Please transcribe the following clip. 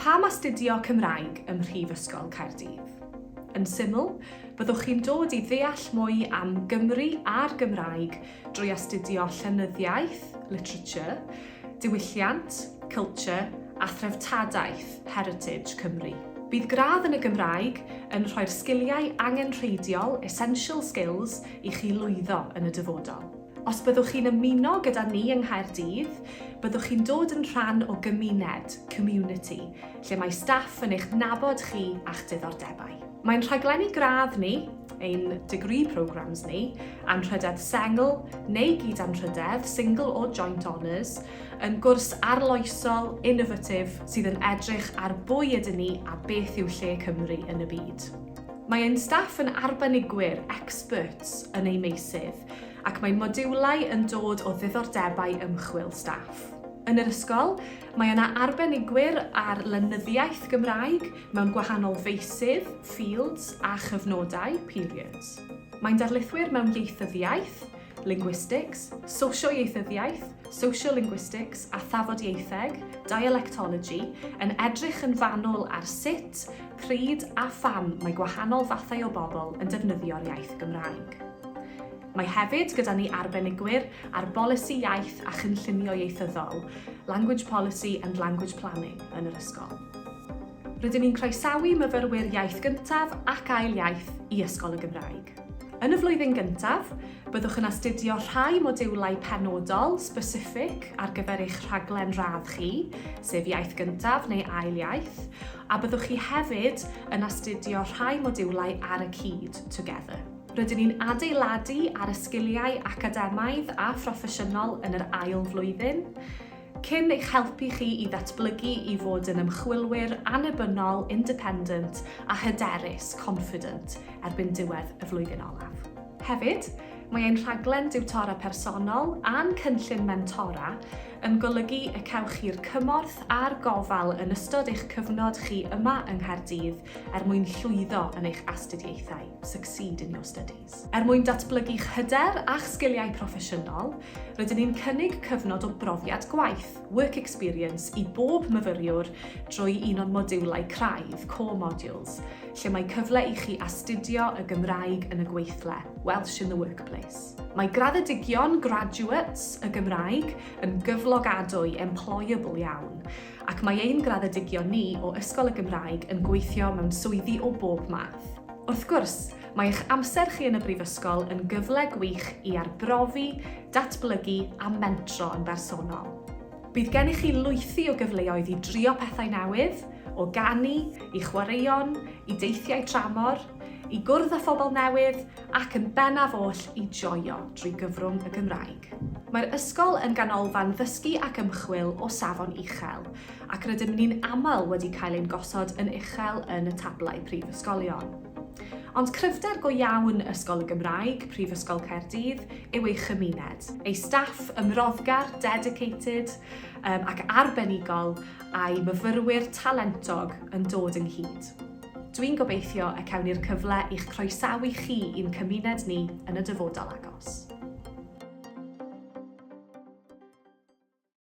Pam astudio Cymraeg ym Mhrifysgol Caerdydd? Yn syml, byddwch chi'n dod i ddeall mwy am Gymru a'r Gymraeg drwy astudio llenyddiaeth, literature, diwylliant, culture, a threftadaeth, heritage, Cymru. Bydd gradd yn y Gymraeg yn rhoi'r sgiliau angenrheidiol, essential skills, i chi lwyddo yn y dyfodol. Os byddwch chi'n ymuno gyda ni yng Nghaerdydd, byddwch chi'n dod yn rhan o gymuned, community, lle mae staff yn eich nabod chi a'ch diddordebau. Mae'n rhaglenni gradd ni, ein degree programmes ni, anrhydedd sengl neu gyd-anrhydedd, single or joint honours, yn gwrs arloesol, innovative, sydd yn edrych ar bwy ydyn ni a beth yw lle Cymru yn y byd. Mae ein staff yn arbenigwyr, experts, yn eu meysydd, ac mae modiwlau yn dod o ddiddordebau ymchwil staff. Yn yr ysgol, mae yna arbenigwyr ar lenyddiaeth Gymraeg mewn gwahanol feysydd, fields, a chyfnodau, periods. Mae'n darlithwyr mewn ieithyddiaeth, linguistics, sosioieithyddiaeth, sociolinguistics, a thafodieitheg, dialectology, yn edrych yn fanwl ar sut, pryd a pham mae gwahanol fathau o bobl yn defnyddio'r iaith Gymraeg. Mae hefyd gyda ni arbenigwyr ar bolisi iaith a chynllunio ieithyddol, Language Policy and Language Planning, yn yr ysgol. Rydyn ni'n croesawu myfyrwyr iaith gyntaf ac ail iaith i Ysgol y Gymraeg. Yn y flwyddyn gyntaf, byddwch yn astudio rhai modiwlau penodol, specific, ar gyfer eich rhaglen radd chi, sef Iaith Gyntaf neu Ail Iaith, a byddwch chi hefyd yn astudio rhai modiwlau ar y cyd, together. Rydyn ni'n adeiladu ar y sgiliau academaidd a phroffesiynol yn yr ail flwyddyn, cyn eich helpu chi i ddatblygu i fod yn ymchwilwyr annibynnol, independent, a hyderus, confident, erbyn diwedd y flwyddyn olaf. Hefyd, mae ein rhaglen diwtora personol a'n cynllun mentora yn golygu y cewch chi'r cymorth a'r gofal yn ystod eich cyfnod chi yma yng Nghaerdydd er mwyn llwyddo yn eich astudiaethau, succeed in your studies. Er mwyn datblygu'ch hyder a'ch sgiliau proffesiynol, rydyn ni'n cynnig cyfnod o brofiad gwaith, work experience, i bob myfyriwr drwy un o'n modiwlau craidd, core modules, lle mae cyfle i chi astudio y Gymraeg yn y gweithle, Welsh in the workplace. Mae graddedigion, graduates, y Gymraeg yn gyflogadwy, employable, iawn, ac mae ein graddedigion ni o Ysgol y Gymraeg yn gweithio mewn swyddi o bob math. Wrth gwrs, mae eich amser chi yn y brifysgol yn gyfle gwych i arbrofi, datblygu a mentro yn bersonol. Bydd gennych chi lwythi o gyfleoedd i drio pethau newydd, o ganu, i chwaraeon, i deithiau tramor, i gwrdd â phobl newydd ac yn bennaf oll i joio drwy gyfrwng y Gymraeg. Mae'r ysgol yn ganolfan ddysgu ac ymchwil o safon uchel ac rydym ni'n aml wedi cael ein gosod yn uchel yn y tablau prifysgolion. Ond cryfder go iawn Ysgol y Gymraeg, Prifysgol Caerdydd, yw ei chymuned, ei staff ymroddgar, dedicated, um, ac arbenigol, a'i myfyrwyr talentog yn dod ynghyd. Dwi'n gobeithio y cawn ni'r cyfle i'ch croesawu chi i'n cymuned ni yn y dyfodol agos.